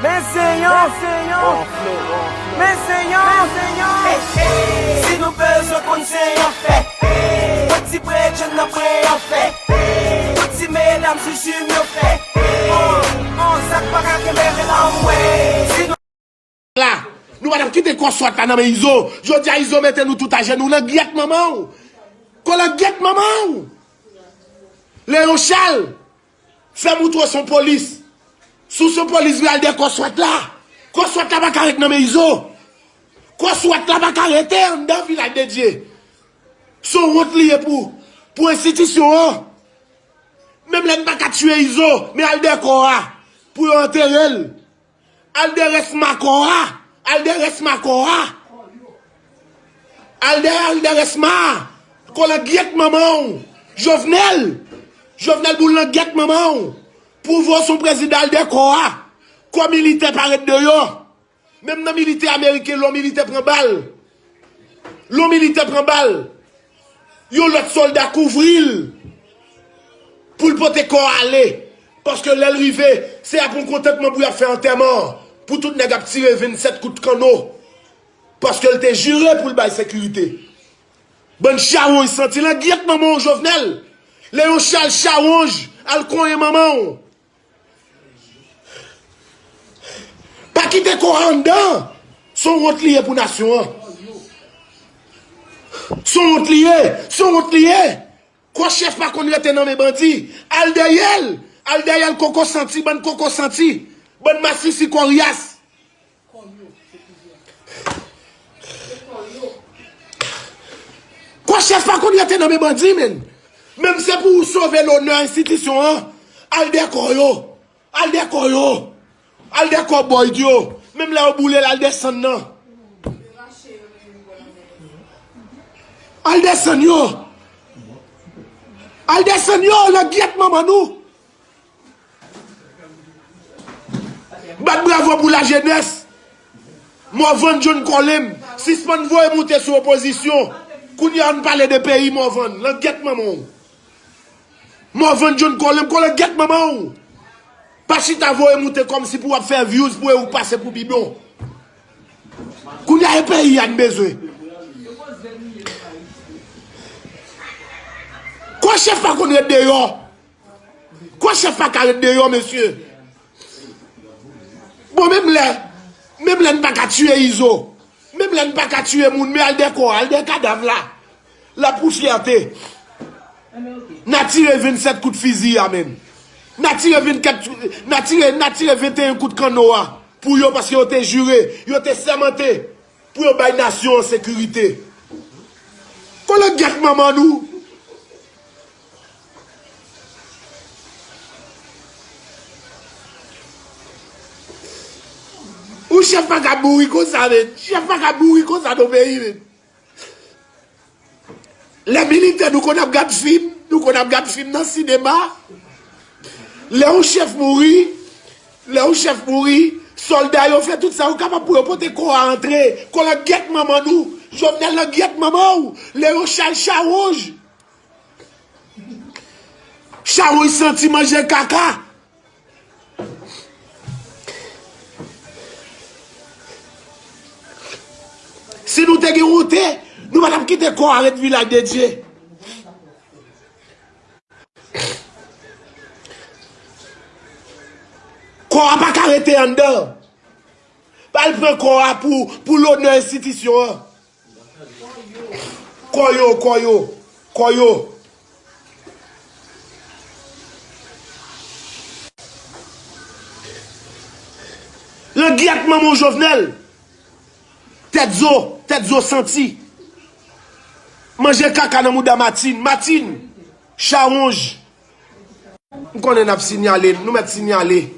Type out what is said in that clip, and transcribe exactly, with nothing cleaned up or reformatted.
Men se yon, men se yon, men se yon. Si nou bezwen konn se yon fè, pran ti bredjenn nan pran yon fè. Pran ti medam sou jim yo fè. Oh, oh, sa k pa ka kenbe anmwe. Si nou la, nou pa t ap kite kò swat la nan men Izo. Jodi a Izo mete nou tout ajenou. Langyèt manman w. Kolangyèt manman w. Leyon Chal. Fè m ou twò son polis. Si w son polis vre, al dèyè kò swat la. Kò swat la pa ka ret nan men Izo. Kò swat la pa ka rete anndan Vilaj de Dye. Se yon wont li ye pou, pou enstitisyon an. Menm lè n pa ka tiye Izo, men al dèyè kò a pou yo antere l. Al dèyè rès ma kò a. Al dèyè rès ma kò a. Al dèyè, al dèyè rès ma a. Kolangyèt manman w. Jovenel. Jovenel boul langyèt manman w. Pou voye w se yon prezidan al dèyè kò a. Kò militè pa ret deyò. Menm nan militè ameriken, lè yon militè pran bal. Lè yon militè pran bal. Yon lòt sòlda kouvri l pou l pote kò a ale. Paske lè l rive, se ap yon kontantman pou y ap fè antèman an. Pou tout nèg ap tire vennsèt kout kanno. Paske l te jire pou l bay sekirite. Bann chawonj santi langyèt manman w Jovenel. Leyon Chal chawonj al konyen manman w. Pa kite kò a anndan. Se yon wont li ye pou nasyon an. Se yon wont li ye. Se yon wont li ye. Kò chèf pa konn rete nan men bandi. Al dèyè l. Al dèyè l koko santi, bann koko santi. Bann masisi koryas. Kò chèf pa konn rete nan men bandi, menn. Menm se pou w sove lonè enstitisyon an, al dèyè kò yo. Al dèyè kò yo. Al dèyè kò Boyd yo. Menm lè yo boule l, al desann nan. Al desann yo. Al desann yo, langyèt manman nou. Bat bravo pou lajenès. Morvan John Colem, sispann voye moute sou opozisyon. Kounye a ann pale de peyi Morvan, langyèt manman w. Morvan John Colem, kolangyèt manman w. Pa chita voye moute kòmsi pou w ap fè views pou ou pase pou pi bon. Kounye a e peyi a n bezwen. Kò chèf pa konn ret deyò. Kò chèf pa ka ret deyò, mesye. Bon, menm lè, menm lè n pa ka tiye Izo, menm lè n pa ka tiye moun, men al dèyè kò a, al dèyè kadav la. L ap pou fyète. N a tire vennsèt kout fizi a menm. N a tire vennkèt, n a tire, n a tire venteyen kout kanno a pou yo, paske yo te jire, yo te sèmante pou yo bay nasyon an sekirite. Kolangyèt manman nou. Ou chèf pa ka mouri konsa, menn. Chèf pa ka mouri konsa nan peyi, menn. Lè militè, nou konn ap gad fim, nou konn ap gad fim nan sinema. Lè yon chèf mouri, lè yon chèf mouri, sòlda yo fè tout sa yo kapab pou yo pote kò a antre. Kolangyèt manman nou, Jovenel langyèt manman w, Leyon Chal chawonj. Chawonj santi manje kaka. Si nou te gen wonte, nou pa t ap kite kò a ret Vilaj de Dye. Kò a pa ka rete anndan. Pa al pran kò a pou, pou lonè enstitisyon an. Kò yo, kò yo, kò yo. Langyèt manman w Jovenel. Tèt zo, tèt zo santi. Manje kaka nan mouda Martine. Martine, chawonj. M konnen n ap sinyale, nou mèt sinyale.